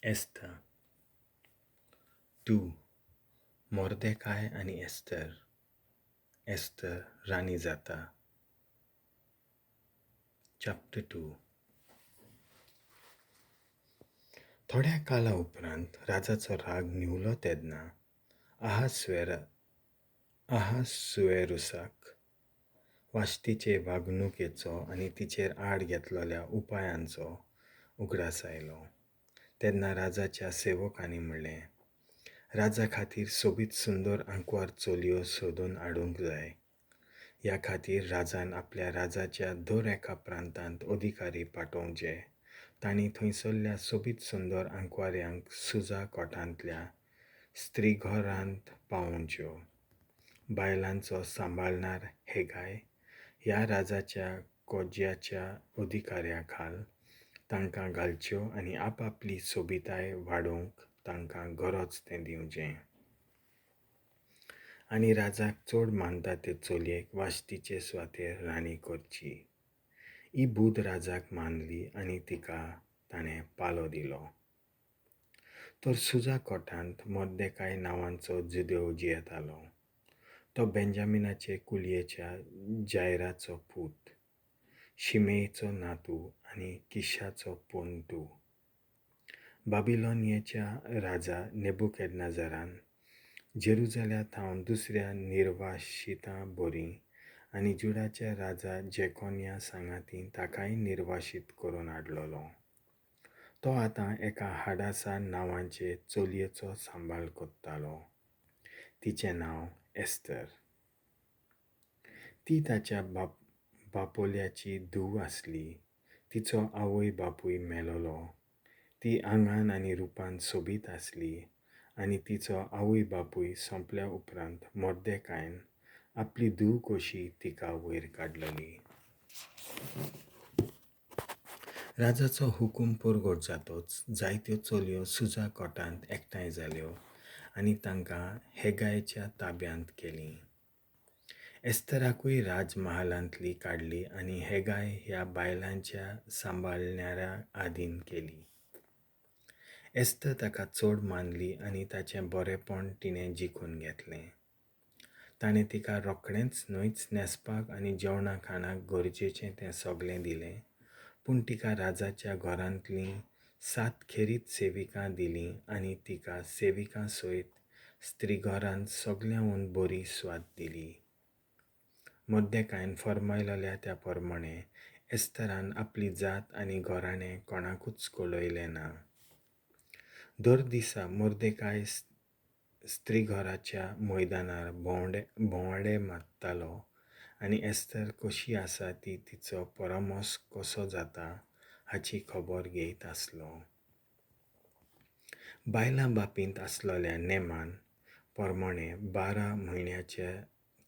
एस्था 2. मोर्देकाय आनी एस्तर. एस्तर राणी जाता. चॅप्टर 2. थोड्या काला उपरांत राजाचो राग न्हिवलो तेन्ना अहासुएरुसाक वाश्तीचे वागणुकेचो आनी तिचेर आड घेतलेल्या उपायांचो उगडास आयलो. तेन्ना राजाच्या सेवकांनी म्हणलें, राजा खातीर सोबीत सुंदर आंकवार चलयो सोदून हाडूंक जाय. ह्या खातीर राजान आपल्या राजाच्या दर एका प्रांतांत अधिकारी पाठोवचे. तांणी थंयसरल्या सोबीत सुंदर आंकवाऱ्यांक सुजा कोटांतल्या स्त्रीघरांत पावोवच्यो. बायलांचो सांबाळणार हेगाय ह्या राजाच्या कोज्याच्या अधिकाऱ्या खाल तांकां घालच्यो आनी आपापली सोबिताय वाडोवंक तांकां गरज तें दिवचें. आनी राजाक चड मानता ते चलयेक वाश्टीचे सुवातेर राणी करची. ही बूद राजाक मानली आनी तिका ताणें पालो दिलो. तर सुजा कोटांत मोर्देकाय नांवांचो जुदेव जियेतालो. तो बेंजामिनाचे कुलयेच्या जायराचो पूत, शिमेयचो नातू आनी किशाचो पोंतू. बाबिलोनियेच्या राजा नेबुकॅडनॅझरान जेरुजाल्या थावन दुसऱ्या निर्वाशितां बरी आनी जुडाच्या राजा जेकोनिया सांगाती ताकाय निर्वाशीत करून हाडलेलो. तो आतां एका हाडासा नांवाचे चलयेचो सांबाळ करतालो. तिचें नांव एस्तर. ती ताच्या बापोल्याची धूव आसली. तिचो आवय बापूय मेलोलो. ती आंगान आनी रुपान सोबीत आसली आनी तिचो आवय बापूय सोंपल्या उपरांत मोर्देकायन आपली धूव कशी तिका वयर काडलेली. राजाचो हुकूम परगट जातोच जायत्यो चलयो सुजा कोटांत एकठांय जाल्यो आनी तांकां हेगायच्या ताब्यांत केलीं. एस्तराकूय राजमहालांतली काडली आनी हेगाय ह्या बायलांच्या सांबाळणाऱ्या आदीन केली. एस्तर ताका चड मानली आनी ताचें बरेपण तिणें जिखून घेतलें. ताणें तिका रोखडेंच न्हयच न्हेसपाक आनी जेवणा खाणाक गरजेचें तें सगळें दिलें, पूण तिका राजाच्या घरांतलीं 7 खेरीत सेविकां दिलीं आनी तिका सेविकां सयत स्त्रीघरांत सगळ्यांहून बरी सुवात दिली. मोर्देकायन फर्मायलेल्या त्या प्रमाणें एस्तरान आपली जात आनी घराणें कोणाकूच कळयलें ना. दर दिसा मोर्देकाय स्त्रीघराच्या मैदानार भोंवाडे मारतालो आनी एस्तर कशी आसा ती तिचो परामर्श कसो जाता हाची खबर घेयत आसलो. बायलां बापींत आसलेल्या नेमान प्रमाणें 12 म्हयन्याचे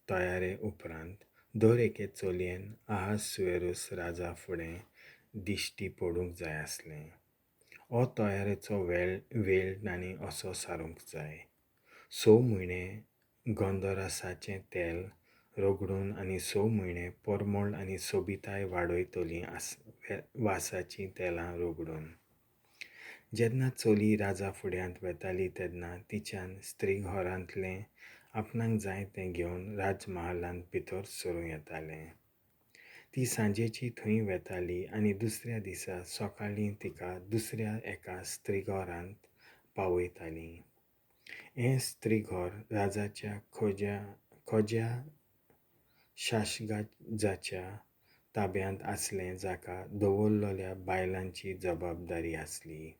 तयारे उपरांत दर एके चलयेन अहासुएरुस राजा फुडें दिश्टी पडूंक जाय आसलें. हो तयारेचो वेळ तांणी असो सारूंक जाय. 6 म्हयने गंधरसाचें तेल रगडून आनी 6 म्हयने परमळ आनी सोबिताय वाडयतलीं वासाचीं तेलां रगडून. जेन्ना चली राजा फुड्यांत वेताली तेन्ना तिच्यान स्त्रीघरांतलें आपणाक जाय तें घेवन राजमहालांत भितर सरूं येतालें. ती सांजेची थंय वेताली आनी दुसऱ्या दिसा सकाळीं तिका दुसऱ्या एका स्त्रीघरांत पावयताली. हें स्त्रीघर राजाच्या खोज्या शासगाजाच्या ताब्यांत आसलें, जाका दवरलेल्या बायलांची जबाबदारी आसली.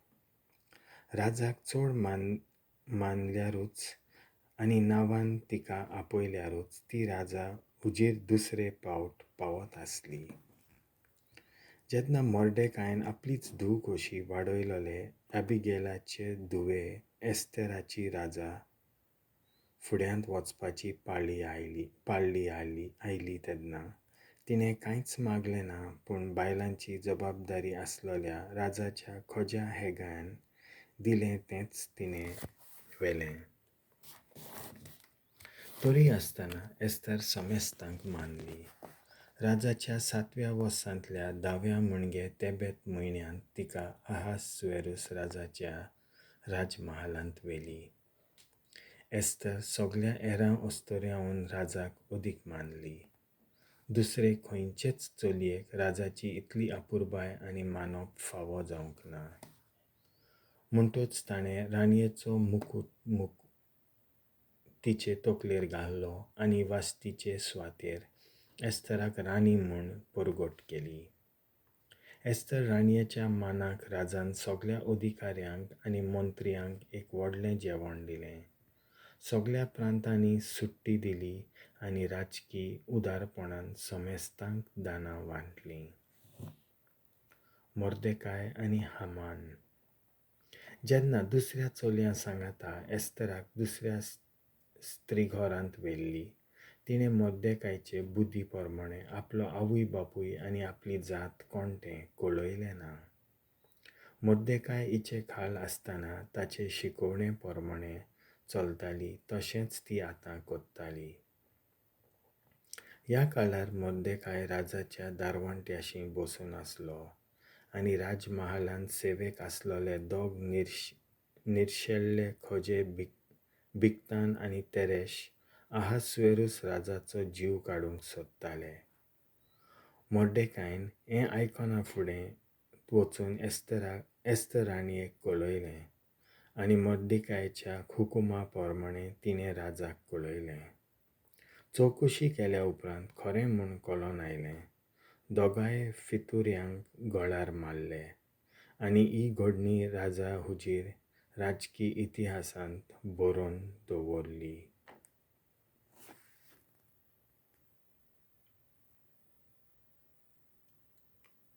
राजाक चड मानल्यारूच आनी नांवान तिका आपयल्यारूच ती राजा हुजीर दुसरे पावट पावत आसली. जेन्ना मोर्देकायन आपलीच धूव कशी वाडयलेले ॲबिगेलाचे धुवे एस्तेराची राजा फुड्यांत वचपाची पाळी आयली तेन्ना तिणें कांयच मागलें ना, पूण बायलांची जबाबदारी आसलेल्या राजाच्या खोज्या हेगायन दिलें तेंच तिणें व्हेलें. तरी आसतना एस्तर समेस्तांक मानली. राजाच्या 7व्या वर्सांतल्या 10व्या म्हणजे तेबेत म्हयन्यांत तिका अहासुएरुस राजाच्या राजमहालांत व्हेली. एस्तर सोगल्या एरां ओस्तोऱ्यांहून राजाक अदीक मानली. दुसरे खंयचेच चलयेक राजाची इतली अपुरबाय आनी मानप फावो जावंक ना. म्हणटच ताणें राणयेचो मुकूट तिचे तकलेर घालो आनी वास्तीचे सुवातेर एस्तराक राणी म्हूण परगट केली. एस्तर राणयेच्या मानाक राजान सगल्या अधिकाऱ्यांक आनी मंत्र्यांक एक व्हडलें जेवण दिलें. सगल्या प्रांतांनी सुट्टी दिली आनी राजकी उदारपणान समेस्तांक दानां वांटलीं. मोर्देकाय आनी हामान. जेन्ना दुसऱ्या चलयां सांगाता एस्तराक दुसऱ्या स्त्री घरांत व्हेल्ली, तिणें मोर्देकायचे बुद्दी प्रमाणें आपलो आवय बापूय आनी आपली जात कोण तें कळयलें ना. मोर्देकाय हिचे खाल आसतना ताचे शिकोवणे प्रमाणें चलताली तशेंच ती आतां करताली. ह्या काळार मोर्देकाय राजाच्या दारवंट्याशी बसून आसलो आनी राजमहालांत सेवेक आसलेले दोग निर्शेल्ले खोजे बिगतान आनी तेरेश अहासुएरूस राजाचो जीव काडूंक सोदताले. मोर्देकायन हें आयकना फुडें वचून एस्तर राणयेक कळयलें आनी मोर्देकायच्या हुकुमा प्रमाणें तिणें राजाक कळयलें. चवकशी केल्या उपरांत खरें म्हूण कळोन आयलें. दोगांय फितुऱ्यांक गळार मारले आनी ही घडणी राजा हुजीर राजकी इतिहासांत बरोवन दवरली.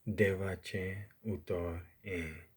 देवाचें उतर हें.